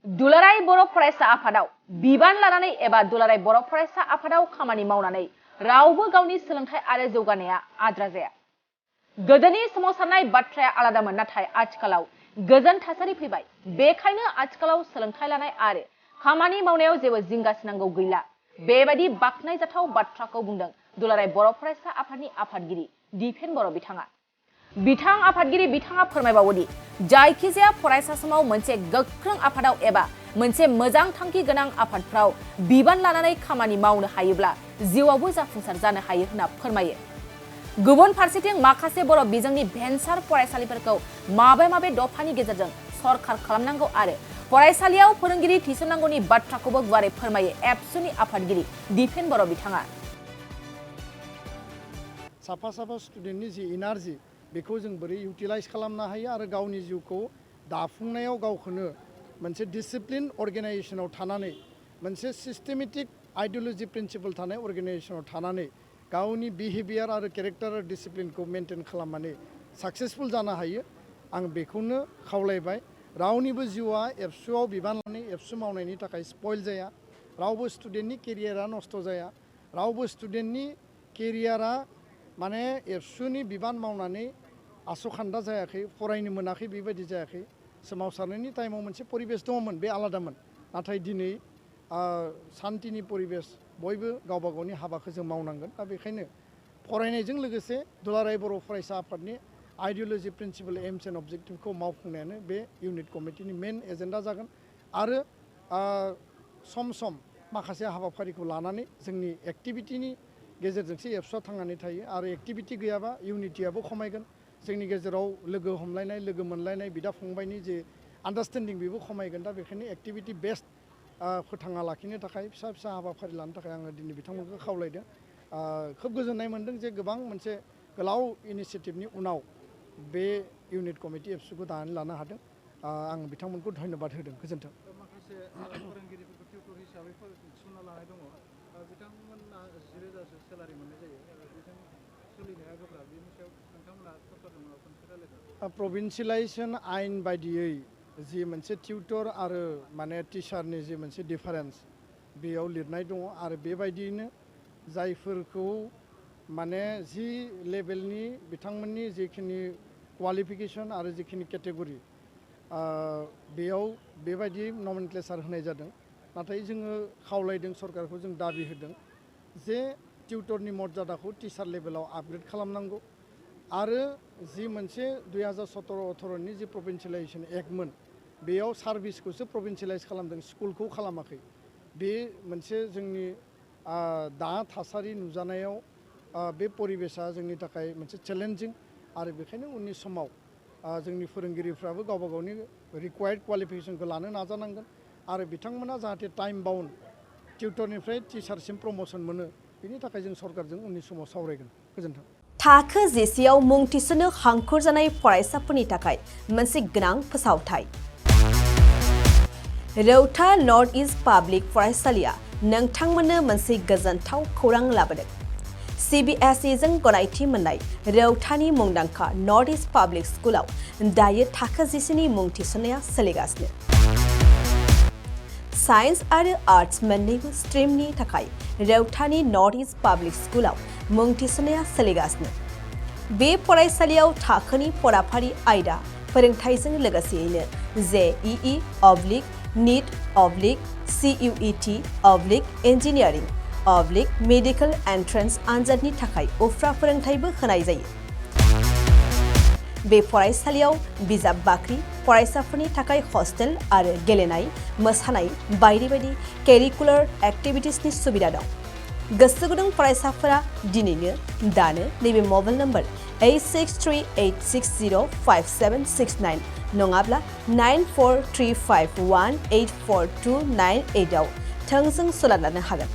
दुलाराय बर' फरायसा आफादाव बिबान लानानै एबा दुलाराय बर' फरायसा आफादाव खामानि मावनानै रावबो गावनि सोलोंथाइ आरो जौगानाया आद्रा जाया। गोदोनि सोमावसारनाय बाथ्राया आलादामोन, नाथाय आथिखालाव गोजोन थासारि फैबाय। बेखायनो आथिखालाव सोलोंथाइ लानाय आरो खामानि मावनायाव जेबो जिंगासिनांगौ गैला। बेबायदि बाख्नायजाथाव बाथ्राखौ बुंदों दुलाराय बर' फरायसा आफादनि आफादगिरि दिपेन बर' बिथाङा। बिथाङा फोरमायबावोदि जायखिजाया फरायसा समाव मोनसे गोख्रों आफादाव एबा मोनसे मोजां थांखि गोनां आफादफ्राव बिबान लानानै खामानि मावनो हायोब्ला जिउआवबो जाफुंसार जानो हायो होनना फोरमायो। गुबुन फारसेथिं माखासे बर' बिजोंनि भेन्सार फरायसालिफोरखौ माबे दफानि गेजेरजों सरखार खालामनांगौ आरो फरायसालियाव फोरोंगिरि थिसननांगौनि बाथ्राखौबो गुवारै फोरमायो एबसुनि आफादगिरि दिपेन बर' बिथाङा। साफा स्टुडेन्टनि जि एनार्जि बेखौ जों बोरै इउटिलाइज खालामनो हायो आरो गावनि जिउखौ दाफुंनायाव गावखौनो मोनसे डिसिप्लिन अर्गेनाइजेसनाव थानानै मोनसे सिस्टेमेटिक आइडियोल'जि प्रिन्सिपल थानाय अर्गेनाइजेसनाव थानानै गावनि बिहेभियार आरो केरेक्टार आरो डिसिप्लिनखौ मेनटेन खालामनानै साक्सेसफुल जानो हायो। आं बेखौनो खावलायबाय। रावनिबो जिउआ एबसुआव बिबान लानानै एबसु मावनायनि थाखाय स्पइल जाया। रावबो स्टुडेन्टनि केरियारा नस्थ' जाया। रावबो स्टुडेन्टनि केरियारा माने एबसुनि बिबान मावनानै आस'खान्दा जायाखै, फरायनो मोनाखै, बेबायदि जायाखै। सोमावसारनायनि टाइमाव मोनसे परिबेस दङमोन, बे आलादामोन। नाथाय दिनै सान्तिनि परिबेस, बयबो गावबा गावनि हाबाखौ जों मावनांगोन। दा बेखायनो फरायनायजों लोगोसे दुलाराय बर' फरायसा आफादनि आइडियोल'जि प्रिन्सिपल एम्स एन्ड अबजेक्टिभखौ मावफुंनायानो बे इउनिट कमिटिनि मेन एजेन्डा जागोन। आरो सम माखासे हाबाफारिखौ लानानै जोंनि एक्टिभिटिनि गेजेरजोंसो एबसुआ थांनानै थायो आरो एक्टिभिटि गैयाबा इउनिटियाबो खमायगोन। जोंनि गेजेराव लोगो हमलायनाय, लोगो मोनलायनाय, बिदा फंबायनि जे आन्डारस्टेन्डिं बेबो खमायगोन। दा बेखायनो एक्टिभिटि बेस्ड फोथांना लाखिनो थाखाय फिसा हाबाफारि लानो थाखाय आङो दिनै बिथांमोनखौ खावलायदों। खोब गोजोननाय मोनदों जे गोबां मोनसे गोलाव इनिसियेटिभनि उनाव बे इउनिट कमिटि एबसुखौ दानानै लानो हादों। आं बिथांमोनखौ धन्यबाद होदों। गोजोन्थों। माखासे फोरोंगिरिफोरखौ टिउटर हिसाबै थिसनना लानाय दङ। बिथांमोनहा 10,000सो सेलारि मोननाय जायो। बेजों सोलिनाया गोब्राब। बेनि सायाव नोंथांमोना सरकारजों माबाफोर खोथा रायलायदों? प्रभिन्सियेलाइजेसन आयेन बायदियै जि मोनसे टिउटर आरो माने टिचारनि जि मोनसे डिफारेन्स बेयाव लिरनाय दङ आरो बेबायदियैनो जायफोरखौ माने जि लेभेलनि बिथांमोननि जिखिनि क्वालिफिकेसन आरो जिखिनि केटेगरि बेयाव बेबायदि नमेनक्लेचार होनाय जादों। नाथाय जोङो खावलायदों, सरकारखौ जों दाबि होदों जे टिउटरनि मर्यादाखौ टिचार लेभेलाव आपग्रेड खालामनांगौ आरो जि मोनसे 2017-18नि जि प्रभिन्सियेलाइजेसन एक्टमोन बेयाव सार्भिसखौसो प्रभिन्सियेलाइज खालामदों, स्कुलखौ खालामाखै। बे मोनसे जोंनि दा थासारि नुजानायाव बे परिबेसा जोंनि थाखाय मोनसे चेलेन्जिं आरो बेखायनो उननि समाव जोंनि फोरोंगिरिफ्राबो गावबा गावनि रिक्वायर्ड क्वालिफिकेसनखौ लानो नाजानांगोन आरो बिथांमोना जाहाथे टाइम बाउन्ड टिउटरनिफ्राय टिचारसिम प्रम'सन मोनो, बेनि थाखाय जों सरकारजों उननि समाव सावरायगोन। गोजोन्थों। थाखो जिसेआव मुं थिसननो हांखुर जानाय फरायसाफोरनि थाखाय मोनसे गोनां फोसावथाय। रौता नर्थ इस्ट पाब्लिक फरायसालिया नोंथांमोननो मोनसे गोजोनथाव खौरां लाबोदों। CBSE जों गनायथि मोननाय रौतानि मुंदांखा नर्थ इस्ट पाब्लिक स्कुलाव दायो थाखो जिसेनि मुं थिसननाया सोलिगासिनो। साइन्स आरो आर्ट्स मोन्नैबो स्ट्रिमनि थाखाय रौतानि नर्थ इस्ट पाब्लिक स्कुलाव मुं थिसननाया सोलिगासिनो। बे फरायसालियाव थाखोनि फराफारि आयदा फोरोंथायजों लोगोसेयैनो JEE, NEET, CUET, engineering, medical entrance आनजादनि थाखाय उफ्रा फोरोंथायबो होनाय जायो। बे फरायसालियाव बिजाब बाख्रि, फरायसाफोरनि थाखाय हस्टेल आरो गेलेनाय, मोसानाय बायदि केरिकुलार एक्टिभिटिसनि सुबिदा दं। गोसो गुदुं फरायसाफोरा दिनैनो दानो नैबे मबाइल नम्बर 8638605769 नङाब्ला 9435184298 आव थोंजों सोलोंनो हागोन।